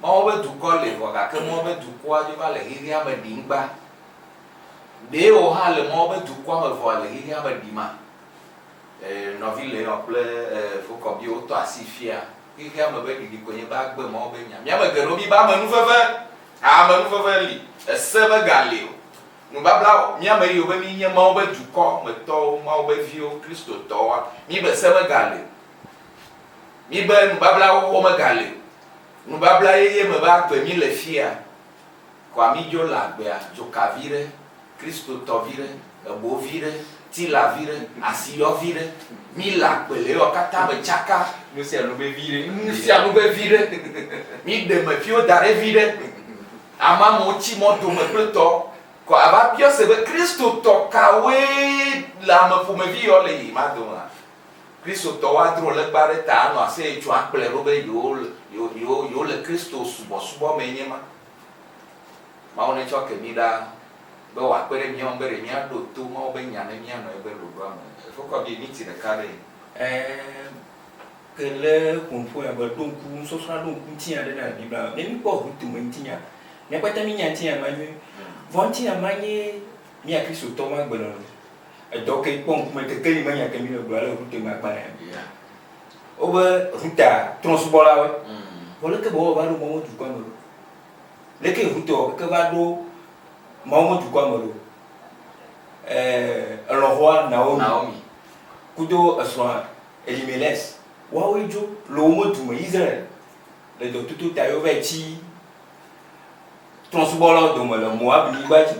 Speaker 2: Mawu ƒe dukɔ li vɔ gake Mawu ƒe dukɔa dzo va le xexea me ɖim gbã. Ɖee wò hã le Mawu ƒe dukɔa me vɔ le xexea me ɖima? E, nɔvi Leon kple e, Fokɔbi wotɔ asi fia. Xexea me ƒe ɖiɖi koe nye be agbe Mawu ƒe nya. Mía me geɖewo míbe amenuveve, amenuveve li, ese megali o. Nubabla mía me yiwo be mí nye Mawu be dukɔ me tɔwo, Mawu be viwo, Kristotɔwoa, mí be se mega li o. Mí be nubabla xoxo mega li o. Nubabla yeye me be agbe mí le fia. Kɔa mí dzo le agbea, dzoka vi ɖe, Kristotɔ vi ɖe, ebo vi ɖe, tila vi ɖe, asiyɔ vi ɖe. Mí le agbe le eyɔ katã me tsaka.
Speaker 3: Nusianu be vi ɖe.
Speaker 2: Nusianu be vi ɖe. Mí ɖe me viwo da ɖe vi ɖe. Ame amewo tsi mɔ dome kple tɔ. Kɔ ava biɔ se be Kristotɔ kawoe le ame ƒomevi yɔ le yi ma domea? Kristotɔwo adro legba ɖe ta anɔ aseye tso akplɔe ɖo be yewo yewo yewo yewo le Kristo subɔsubɔ mee nye ma. Mawu netsɔ ke mí ɖaa be wòakpe ɖe mía ŋu be ɖe míaɖo to Mawu be nya ne míanɔ eƒe ɖoɖoa me. Efokɔ bi miti ɖeka ɖee.
Speaker 4: Ɛ̃. Ke le ƒonuƒo ya be ɖo ŋku nusɔsrɔ̃a ɖo ŋku ŋutinya ɖe na le Biblia me. Ne míkpɔ Rut me ŋutinya, mía kpata mínya ŋutinya ma nyuie. Vɔ ŋutinya ma nye mía Kristotɔwo ƒe agbenɔnɔ. Edɔ ke kpɔ ŋkume kekeli me nya ke míle gblɔ le Rut me agbalẽa me. Wobe Ruta trɔ̃subɔlawoe. Vɔ leke be wowɔ va ɖo Mawu dukɔa me ɖo? Leke Rut wɔ keke va ɖo Mawu me dukɔa me ɖo? Ɛɛ elɔ̃xoa Naomi kudo esrɔ̃a Elimelex, woawoe dzo le wo me du me, Israel, le dɔtoto ta ye wovae tsi trɔ̃subɔlawo dome le Moab nyigba dzi.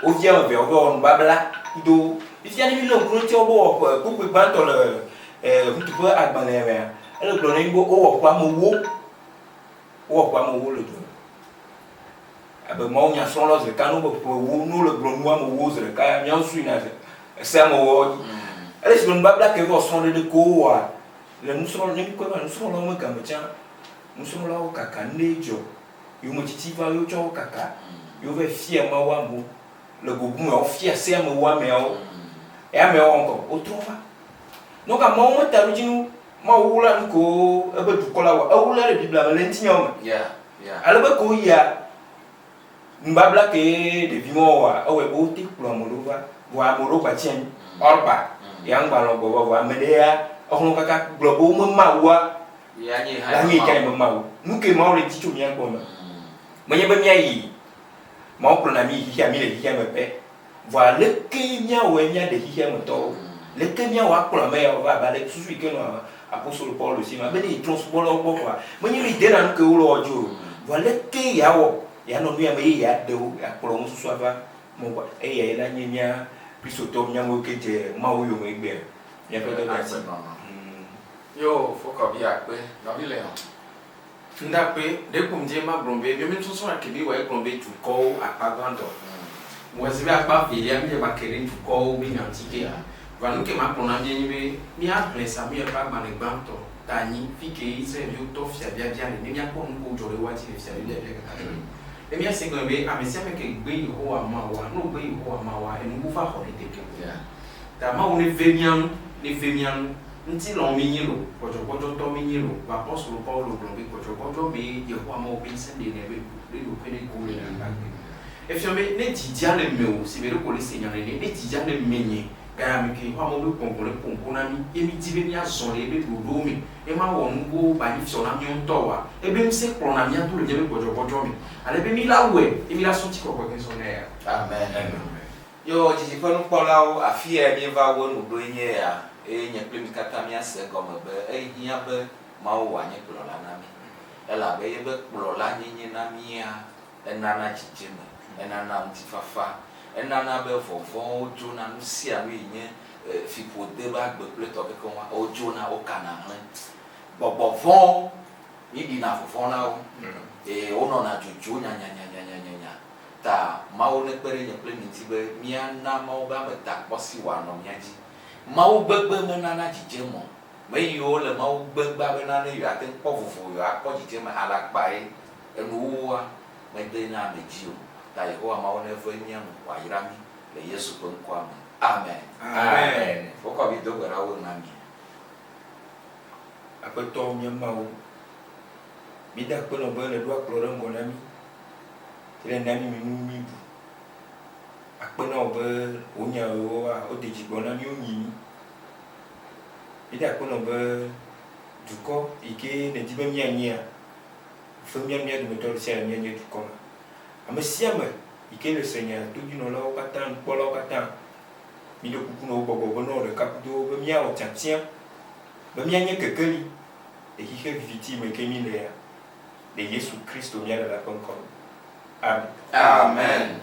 Speaker 4: Wo vi ame evea wova wɔ nubabla kudo wo. Fifia ne mílé ŋku ɖe ŋuti wobe wɔ ƒe kpukpui gbãtɔ le Rut ƒe agbalẽa mea, ele gblɔ na mí be wowɔ ƒe amewo, wowɔ ƒe amewo le dua me. Abe mawunyasrɔ̃lawo zi ɖeka ne wobe ƒe ewo, ne wole gblɔ nu ame ewo zi ɖeka, míawo susu yina ese ame ewoawo dzi. Ele si be nubabla ke vɔ srɔ̃ɖeɖe ko wowɔa le nusrɔ̃, ne míkpɔe be nusrɔ̃lawo me game tsã, nusrɔ̃lawo kaka nuɖe dzɔ, yometsitsi va ye wotsɔ wo kaka, ye wova yi fia Mawu amewo. Le go bu mea, wofia se amewo ameawo. Ye ameawo wɔ ŋkɔ, wotrɔ va. Nuka Mawu me taɖodzinu, Mawu wla nu kewo eƒe dukɔ la wɔ, ewla ɖe Biblia me le ŋutinyawo me. Ale be ke woyia nubabla kee ɖevi ma wɔa, ewɔe be wote kplɔ ame ɖewo va, vɔa ame ɖewo gba tsi anyi. Orpa ya ŋgba lɔ̃ gbɔ va vɔa ame ɖe ya exlɔ̃ kaka gblɔ be wome Mawua, la nye yi tsã me Mawu. Nu ke Mawu le dzi tso mía gbɔ me. Menye be míayi Mawu kplɔna mí yi xexea, mí le xexea me pɛ. Vɔa leke míawɔe míaɖe xexea me tɔwo? Leke míawɔ akplɔ ame yawo va abe ale susu yi ke nɔ apostolo Paulo si ma be ne yi trɔ̃subɔlawo gbɔ kɔa, menye be dena nu ke wole wɔ dzi o. Vɔa leke yeawɔ yeanɔ nu ya me ye yeaɖe wo, yeakplɔ wo susua va Mawu gbɔ? Eyae la nye mía Kristotɔwo, mía amewo ke dze Mawu yome egbea, míaƒe dɔdeasi.
Speaker 2: Yo, fokɔ bi akpe, nɔvi Leon.
Speaker 3: Ŋdakpe, ɖe kum dzi ma gblɔ be míabe nusɔsrɔ̃a ke mi wɔ egblɔ be dukɔwo akpa gbãtɔ. Wɔ zi be akpa velia mi va ke ɖe dukɔwo be nya ŋuti ke. Vɔa nu ke ma gblɔ na mía nyi be mía xlẽ Samuel ƒe agbalẽ gbãtɔ ta anyi fi ke Israelviwo tɔ fia biabia le ne mía kpɔ nu kewo dzɔ ɖe woa dzi le fia be biabia kaka dzɔ ɖe. Ne mía se gɔme be amesiame ke gbe Yehowa Mawua, ne wo gbe Yehowa Mawua enu bu va xɔ ɖe teƒe. Ta Mawu ne ve mía ŋu, ne ve mía ŋu. Ŋutilɔ̃ mínyi loo, gbɔdzɔgbɔdzɔtɔ mínyi loo, vɔ apostolo Paulo gblɔ be gbɔdzɔgbɔdzɔ mee Yehowa Mawu ƒe ŋusẽ ɖenɛ be ɖe ɖokui ɖe go le agbe me. Efia be ne dzidzia le mewò, si be ɖeko le se nya nene, ne dzidzia le menye Gayame ke Yehowa Mawu be gbɔngbɔn le ƒo ŋku na mí ye mídi be míazɔ le ebe ɖoɖowo me ye mawɔ nu wo ba nyi fiɔ na míwo ŋutɔ oa, ebe ŋusẽ kplɔna mía do le míabe gbɔdzɔgbɔdzɔ me ale be mí la wɔe ye mí la sɔ ŋutikɔkɔe keŋ sɔ nɛ ya.
Speaker 2: Amen. Yo didiƒenukpɔlawo, afi yae míeva wu enu ɖoe nye ya, eye nye kpli mi katã míase egɔme be ehiã be Mawu wòanye kplɔla na mí. Elabe yebe kplɔlanyenye na mía, enana dzidzeme, enana ŋutifafa, enana be vɔvɔ̃wo dzona, nu sia nu yi nye fiƒode be agbe kple tɔ kekeŋ wodzona, wokana hlẽ. Gbɔgbɔ vɔ̃wo, míɖina vɔvɔ̃ na wo, eye wonɔna dzodzo nyanyanyanyanya. Ta Mawu nekpe ɖe nye kple mi ŋuti be míana Mawu be ametakpɔsi wòanɔ mía dzi. Mawu gbegbe menana dzidzeme o. Me yiwo le Mawu gbegbea bena ne yewoate ŋu kpɔ vovo, yewoakpɔ dzidzeme alakpae, enuwuwua mede na ame dzi o. Ta Yehowa Mawu neve mía nu wòayra mí le Yesu ƒe ŋkɔa me. Amen.
Speaker 4: Amen.
Speaker 2: Wokɔ vi do gbe ɖa wo na mí.
Speaker 4: Aƒetɔ mía Mawu, mída akpe nɔ be nèɖo akplɔ ɖe ŋgɔ na mí, ele na mí mi nu mí ɖu. Akpe na wò be wò nyawoa wode dzi gbɔ na mí wonyi mí. Mída akpe nɔ be dukɔ yi ke nèdi be míanyia, fe mía mía dometɔ ɖe sia ɖe míanye dukɔ ma. Ame sia ame yi ke le se nya todzinɔlawo katã, nukpɔlawo katã, míɖe kuku na wò gbɔgbɔ be nɔ ɖeka kudo wo be míawɔ tiatia be míanye kekeli le xixe viviti me ke mí le ya le Yesu Kristo mía Ɖela ƒe ŋkɔ me. Amen.
Speaker 2: Amen.